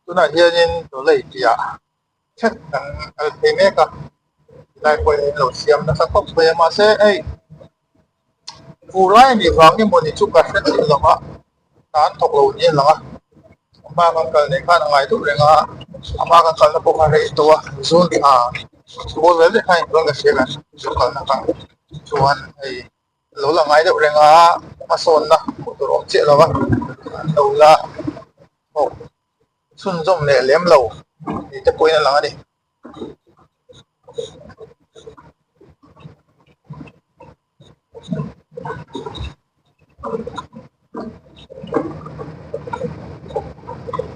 Tunah hianin Dawlei tih ah thlen kan kal phei mek a, tilai pawh hian lo siam nasa khawp mai a mahse hei fur lai a nih vang emaw ni chu ka hre chiah lo a, hna an thawk lo niin a lang a, a hma kan kal nei khan a ngai deuh reng a, a hma kan kalna pawh kha rei tawh a, zun thla bawr vel vek khan inchuan ka hria kan kalna kha chuan hei. Lo la ngai deuh reng a, hmasawnna hmuh tur awm chiah lo a, an lo la thawk chhunzawm leh lem lo tih te pawhin a lang a ni.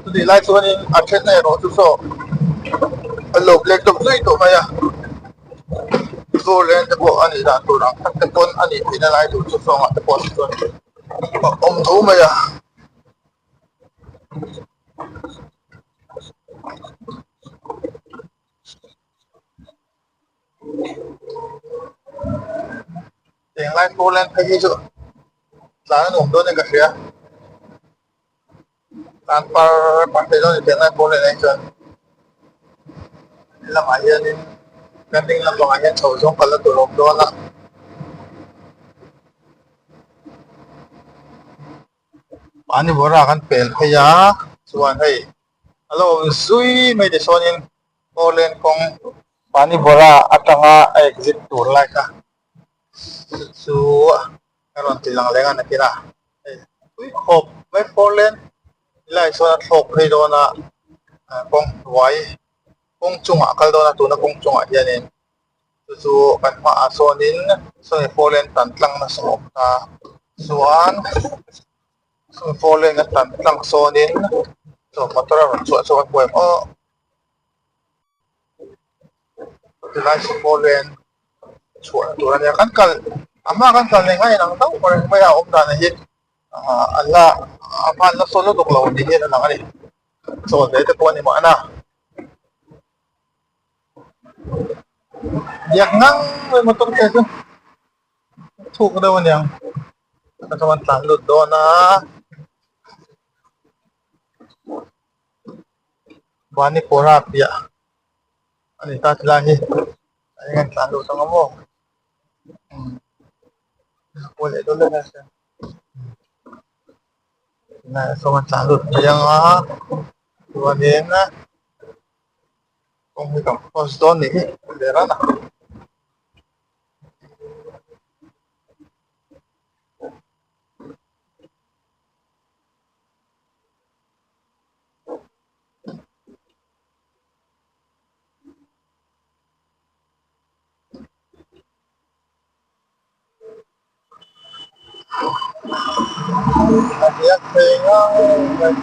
Chutih lai chuanin a then erawh chu saw a lo black deuh zui tawh mai a, Four lane te pawh a nih dan tur ang tak te pawn a nih theihna lai tur chu sawngah te pawh chuan a awm tho mai a. Englai four lane phei hi chu tlan a nuam dawn in ka hria tlan par par thei dawn a ni englai four lane ah hi chuan helamah hianin kan ding lampangah hian chho zawng kalna tur a awm dawn a. Pani bawra kan pel phei a chuan hei a lo awm zui mai tichuanin four lane kawng pani bawra atanga a exit tur lai kha chu chu a rawn ti lang leng a nakin a hei tui khawp mai four lane tilai chuan a thlawk phei dawn a kawng hnuai kawng chungah a kal dawn a tuna kawng chungah hianin chu chu kan hmaah sawnin sawmi four lane tan tlang nasa awm ta chuan sawmi four lane a tan tlang sawnin chaw motor a rawn chhuah chu kan hmu em aw tilai saw four lane chhuahna tur a nia kan kal a hma kan kal nen khan inang deuh reng mai a awm dan hi ah an la a hma an la sawn lutuk lo tih hian a lang a ni chawl ve te pawh a ni mahna. Biak ngang mai motor te chu thuk deuh aniang a chuan tlan lut dawn a Banipura piah a ni ta tilai hi a eng an tlan lut ang a maw umm leh dawn lek a tunah sawn an tlan lut mai ang a chuanin. Kawng hi kan cross dawn nih hi leh ran a. A hian phei ngang mai.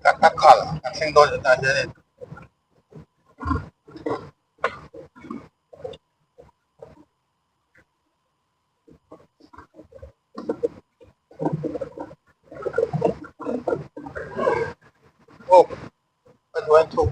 Kartakhal kan thleng dawn leh tah hianin aw a hnuai thuk.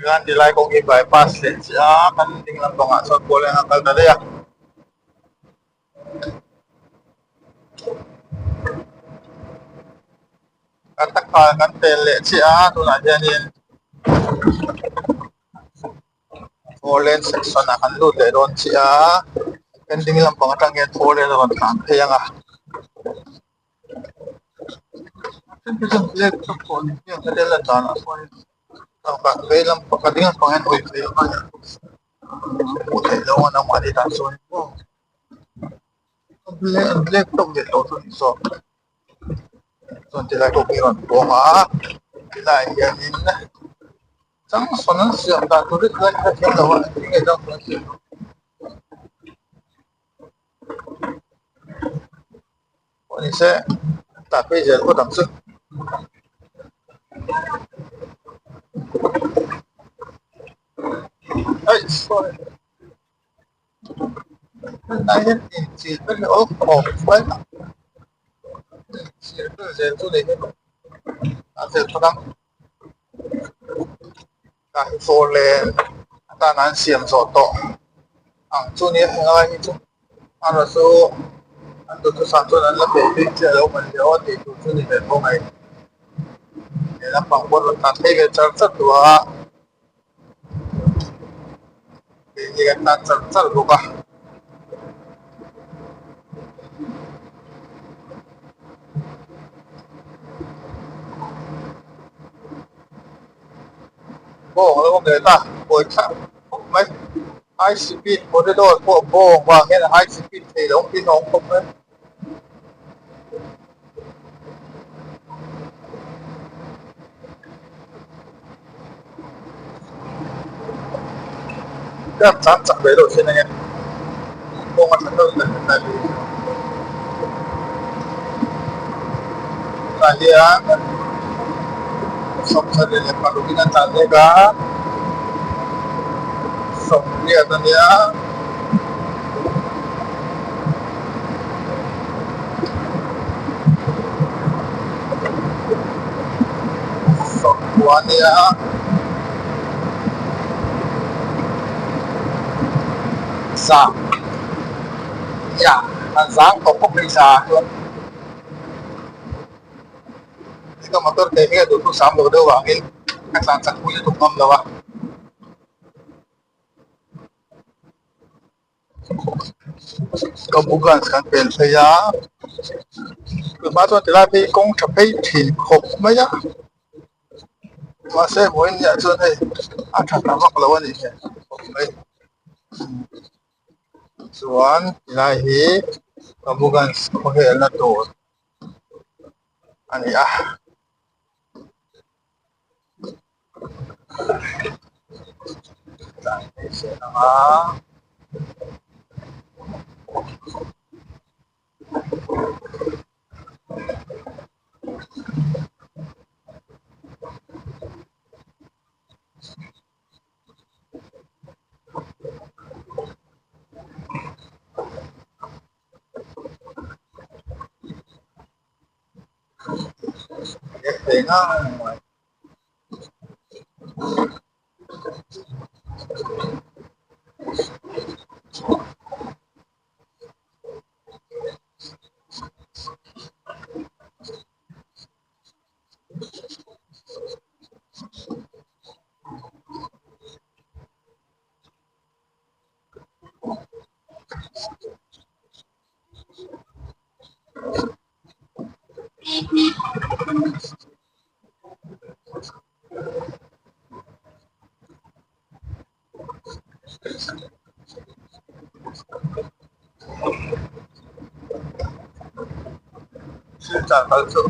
Chuan tilai kawng hi bypass leh chiah a kan ding lampangah chuan pawl eng a kal ta daih a. Kan taksa kan pel leh chiah a tunah hianin four lane section ah kan lut leh dawn chiah a pending lampang atang hian four lane a rawn tlan phei ang a vei lampang a ding lampang hian hawi phei a. Hmuh theih loh a nangmahni tan chuan maw an black tawk leh tawh chu a ni zawk chuan tilai pawh khi a rawn pawng a tilaiah hianin junction an siam dan tur hi tilai ka hrethiam lo a enge junction an siam pawh ni se tah phei zel phawt ang chu. Aih sorry tunah hian inchil vel hi awl khawp mai a inchil vel zel chu ni hi a fel phawt ang tah hi fur leh atana an siam zawh tawh ang chu nia helai hi chu erawh chu an duhthusam chuan an la peih bik chiah lo man leh aw tih tur chu ni ve pawh mai he lampang pawh rawn tlan phei ve char char duh a keini kan tlan char char bawk a. Bawng a lo awm leh ta buai thlak khawp mai high speed corridor pawh bawng vang hian high speed thei lo in a awm khawp mai. Car tlan chak ve deuh thin enge kawng a tha deuh in kan lai phei chu tah hian 26 in a tlan mek a 80 a nia. 90 a nia. Zang ya an zang tawh khawp mai za chuan ka motor ke hi a duhthusam lo deuh vangin ka tlan chak pui lutuk ngam lo a. Kabuganj kan pel phei a tunhma chuan tilai phei kawng tha phei thin khawp mai a mahse vawiin ni ah chuan hei a tha ta vak lo a nih hmel khawp mai chuan tilai hi Kabuganj khawvelna tur a ni a. Silchar kal chu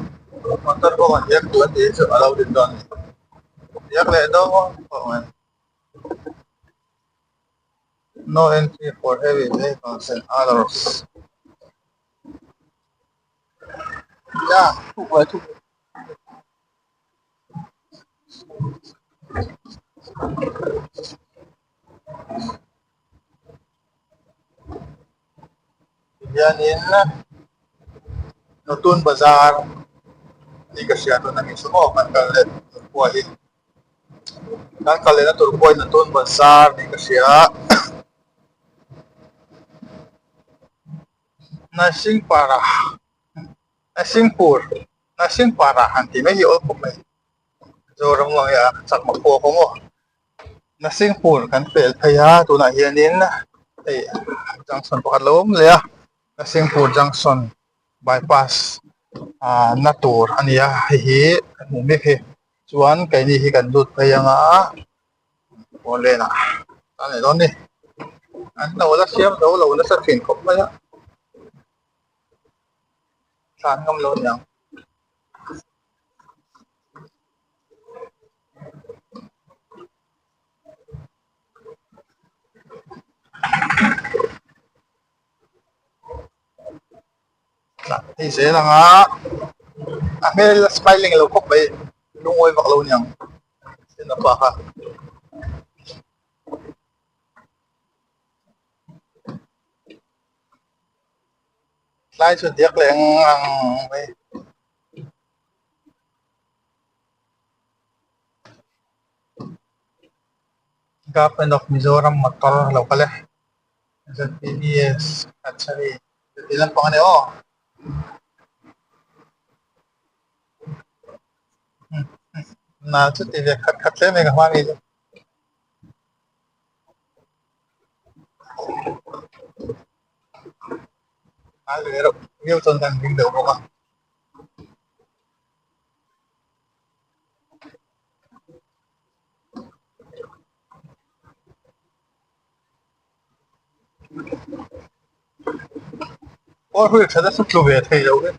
motor pawh an hiak duh a tih chu a lo din dawn a ni hiak leh dawn pawh mai. No entry for heavy vehicles and others. Hianin Notun Bazar tih ka hria tuna mi chu maw kan kal leh tur pawh hi kan kal lehna tur pawh hi Notun Bazar tih ka hria. Nasingpara Nasingpur Nasingpara han tih mai hi awl khawp mai Zoram ang hi a chakma khua kawng aw Nasingpur kan pel phei a tunah hianin hei junction pakhat lo awm leh a Nasingpur junction bypass ah na tur a ni a hei hi ka hmuh mek hi chuan keini hi kan lut phei ang a pawn lenah a ni dawn a ni. An lo la siam zo lo nasa thin khawp mai a, thlan ngam lo niang. Hei zel ang a, a hmel a smiling lo khawp mai, lungawi vak lo niang sin a pa kha. Tlai chu diak leh ang ang mai. Government of Mizoram motor a lo kal e. ZPBS Kachari ti lampang a ni aw. Na chuti ve khat khat hle mai ka hma mi chu. A ve reuh viau chuan kan ring deuh bawk a. Aw hui tha nasa tlu ve thei lo hi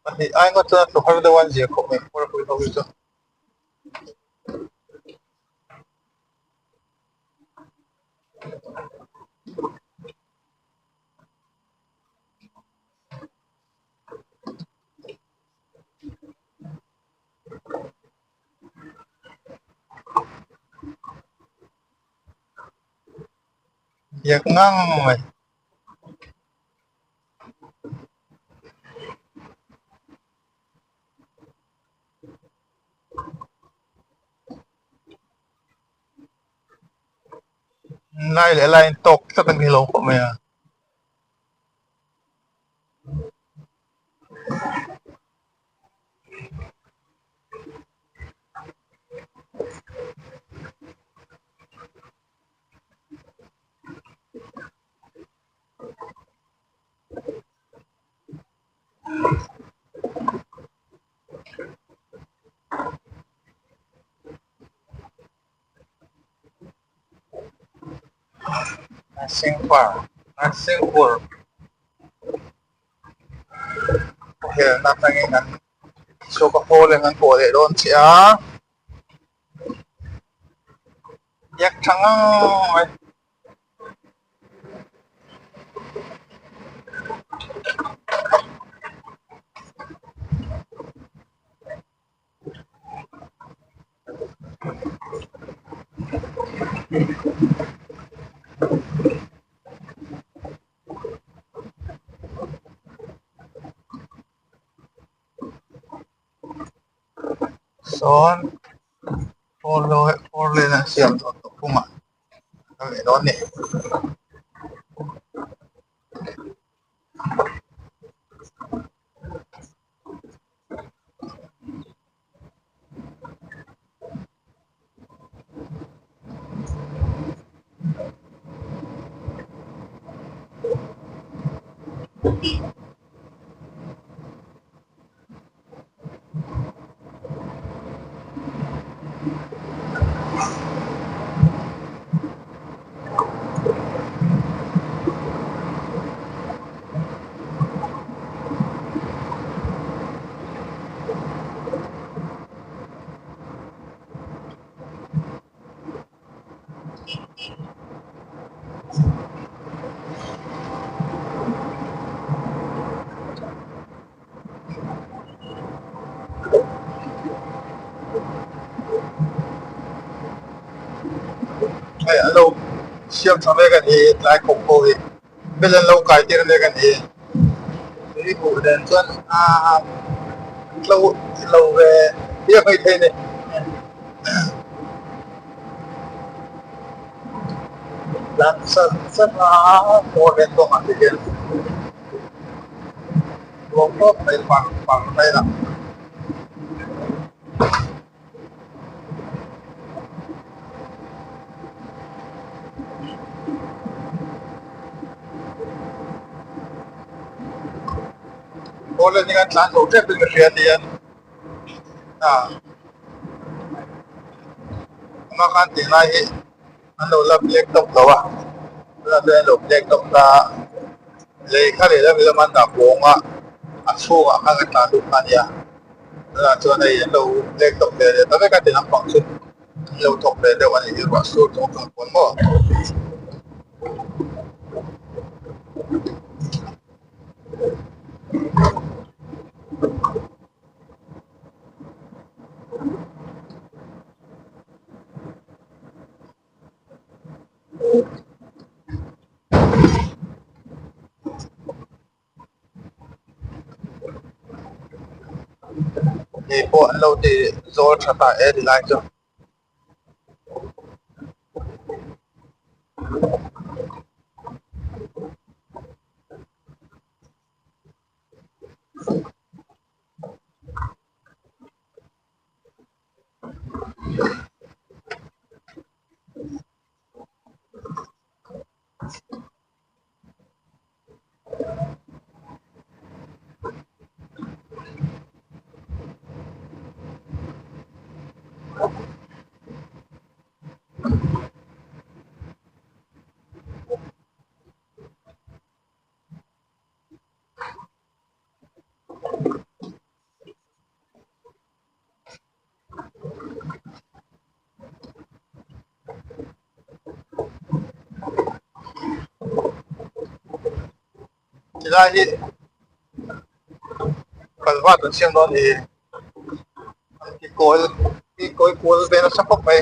pahnih ai ngawt chuan a tlu har deuh a an zir khawp mai kawr hui ho hi chu. Biak ngang mai. Lai leh lai in tawk tlat ang hi lo khawp mai a. Narsinghpur Narsinghpur helna atangin an chhuak a haw leh an pawh leh dawn che a biak tha ngang mai. Sawn four lane an siam tawh tawh kawngah a leh dawn a ni. Hei an lo siam tha mek a ni tlai khawp pawh hi bel an lo kai tir mek a ni tui huh nen chuan aaa tlo lo ve biak mai thei a ni. Tlan chat chat a motor vel kawngah te hian ruang tawp mai par par mai a. Awle ni kan tlan zo tep in ka hria tia a ama khan tih lai hi. an lo la black top lo a tunah chuan an lo black top ta a lei kha lehlam lehlam an dah pawng a a chhungah khan ka tlan lut kha a nia tunah chuan hei an lo black top ve leh ta vek a ti lampang chu an lo thawk ve deuh a nih hi ruah sur chung chung pawn maw. Hei pawh an lo ti zawl tha ta e ti lai chu. Tilai hi kalvat an siam dawn ni an ti kawi ti kawi kual ve nasa khawp mai.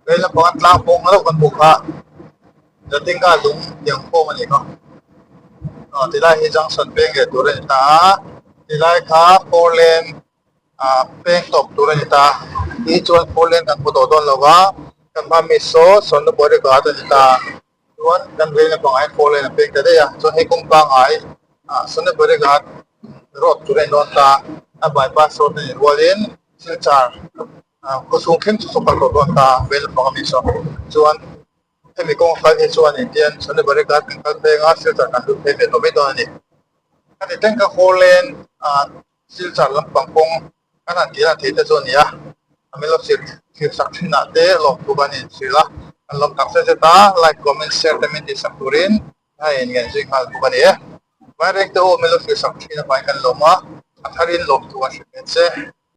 Vei lampang a tlang pawh ngalo kan hmuh kha Jatinga lung tiang khawm a ni kha aw tilai hi junction peng leh tur a ni ta a tilai kha four lane ah peng tawp tur a ni ta ti chuan four lane kan hmu tawh dawn lo va kan hma mi saw sawnna body guard a ni ta chuan kan vei lampangah hian four lane a peng ta daih a chuan hei kawng pangngai ah sawnna body guard road tur a ni dawn ta a bypass road a nih rualin silchar ah khawchhung thleng chu saw kal tawh dawn ta vei lampang ami saw chuan. Hemi kawng kal hi chuan engtian Sonebari khan kan kal pheng a, Silchar kan lut phei ve tawh mai dawn a ni. Ka ti teng ka haw len a, Silchar lampang kawng kan han tih lan theih te chu a ni a, a milo thlir thlir sak thinah te lawmthu kan inhrilh a, kan lawm tak zet zet a, like, comment, share te min tihsak turin a inngen zui nghal bawk a ni e. Vairengte aw milo thlir sak thin avangin kan lawm a, a tharin lawmthu kan hrilh ve che.